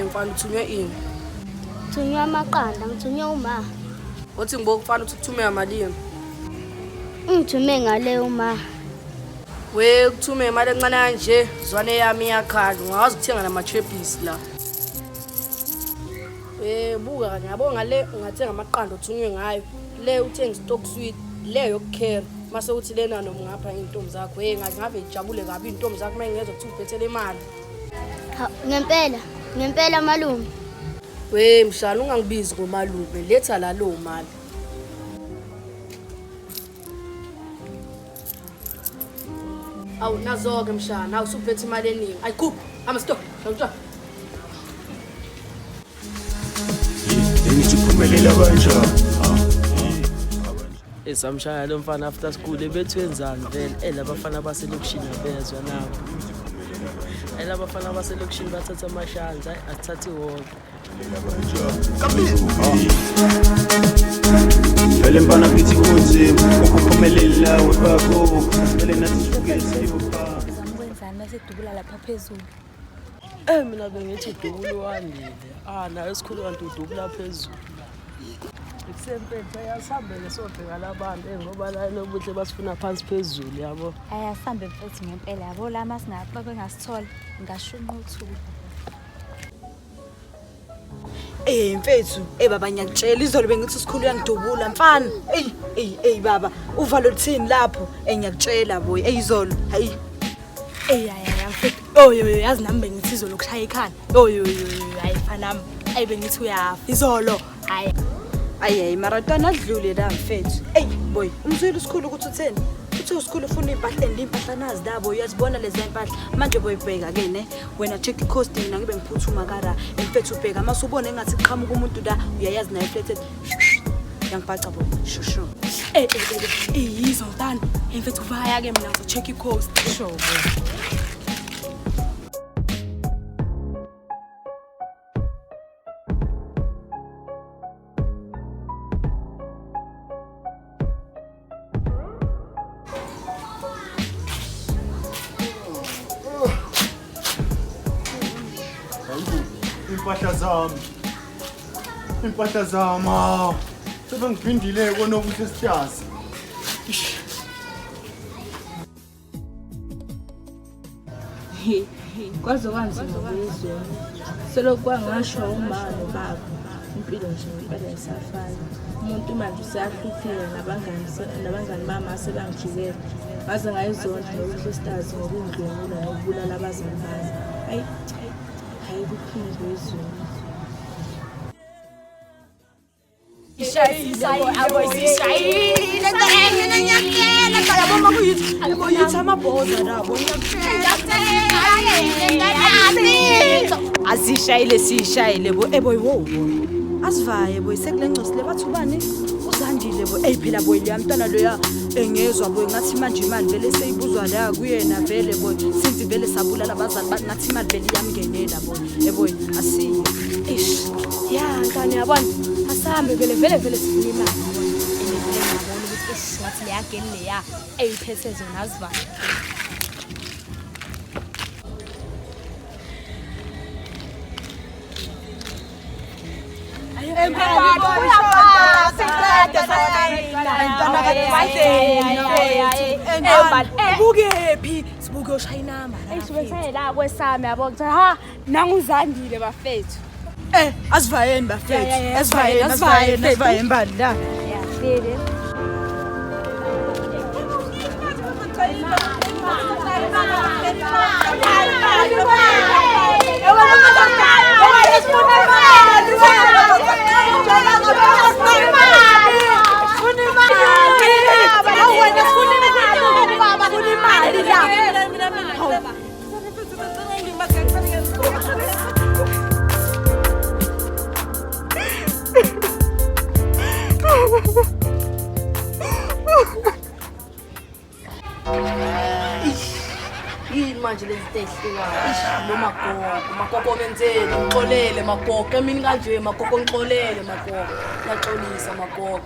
Mfana uthunywe ini? Ngithunywe amaqanda, ngithunywe uma. Othi ngibo mfana uthi kuthume malini? Ungithume ngale uma. We kuthume imali encane kanje, zwane yami iyakhala. Ungakwazi ukuthenga nama-chebhisi la. Buka kanye yabo ngale ungathenga amaqanda othunywe ngayo. Le uthenga stock sweet, le yokukhera. Mase uthi lena noma ungapha iy'ntombi zakho. Hey ngaze ngabe ijabule kabi iy'ntombi zakho uma ngezwa kuthiwa uphethele imali. Ngempela, ngempela malume. We mshana ungangibizi ngomalume, letha la lowo mali. Awu nazo-ke mshana, awu usuphethe imali eningi. Ayikhuphi, hamba stop, shawutsha. Ngithi phumelela kanjani? Esamshaya lo mfana after school ebethu wenzani vele elabafana baselokishini abezwa nabo. Elabafana baselokishini bathatha amashansi hayi asithathi wonke. Vele mfana ngithi kunzima ukuphumelela webakho vele nathi sifike siyopha. Wenzani mase dubula lapha phezulu? Mina bengithi udubula uwandile. Ah naye esikhulu kanti udubula phezulu. Ekusempethe ayasihambele sobheka labantu ngoba la nobuhle basifuna phansi phezulu yabo. Ayasambe mfethu ngempela yabo la masingabe bengasithola ngashunqa uthuba. Mfethu, baba ngiyakutshela izolo bengithi usikhulu uyangidubula mfana. Ey, ey, ey baba, uvalo luthini lapho? Ngiyakutshela boy. Izolo, hayi. Ey ay mfethu. Oyo yo yazi nami bengithi izolo kushaya ikhanda. Oyo yo hayi mfana nami. Ayi bengithi uyafa. Izolo. Hayi. Ayi ayi mara ntwana adlule la mfethu. Ey boy, umzwile usikhulu ukuthi utheni? Uthi usikhulu ufuna impahla endi impahla nazi la boy, uyazibona lezi impahla. Manje boy bheka ke ne, wena check i-cost mina ngibe ngiphuthuma kara. Mfethu ubheka mase ubone engathi qhamuka umuntu la, uyayazi naye flatted. Yangibhaca boy, shushu. Yizo mntana. Mfethu vaya ke mina ngizo check i-cost. Sure boy. Impahla zami. Impahla zami. Sebengiphindile konobuhle siyazi. Kwaze kwanzima kuyizona. Selokhu kwangasho uma nobaba, impilo nje ngempela ayisafani. Umuntu manje useyahlupheka nabangani bami asebangijikela. Ngaze ngayizonda nobuhle stars ngokungidlwengula nokubulala abazali bami. Ayi, hayi kubuhlungu kuyizona. Azishayile sishayile bo eboy wo asivaye boy sekule ncosi le bathi ubani uzandile boy ey phela boy leya mntwana loya engezwa boy ngathi manje imali vele seyibuzwa la kuyena vele boy since vele sabulala abazali bathi ngathi imali vele iyamngenela boy eboy asiye. Eish. Ya mntwana yabona. Asambe vele vele vele sifuna imali. Ene vele ngiyabona ukuthi eish ngathi leya girl leya eyiphethe zona azivaye. Bukephi sibuke ushaya inamba. Eish bese la kwesami yabo ngithi ha nanguzandile bafethu. Asivayeni bafethu. Asivayeni, asivayeni, asivayeni bani la. Ya vele. Yini manje lezi zinto ey'hlekayo? Eish, lo magogo, magogo ngenzeni? Ngixolele magogo, emini kanje magogo ngixolele magogo. Ngiyaxolisa magogo.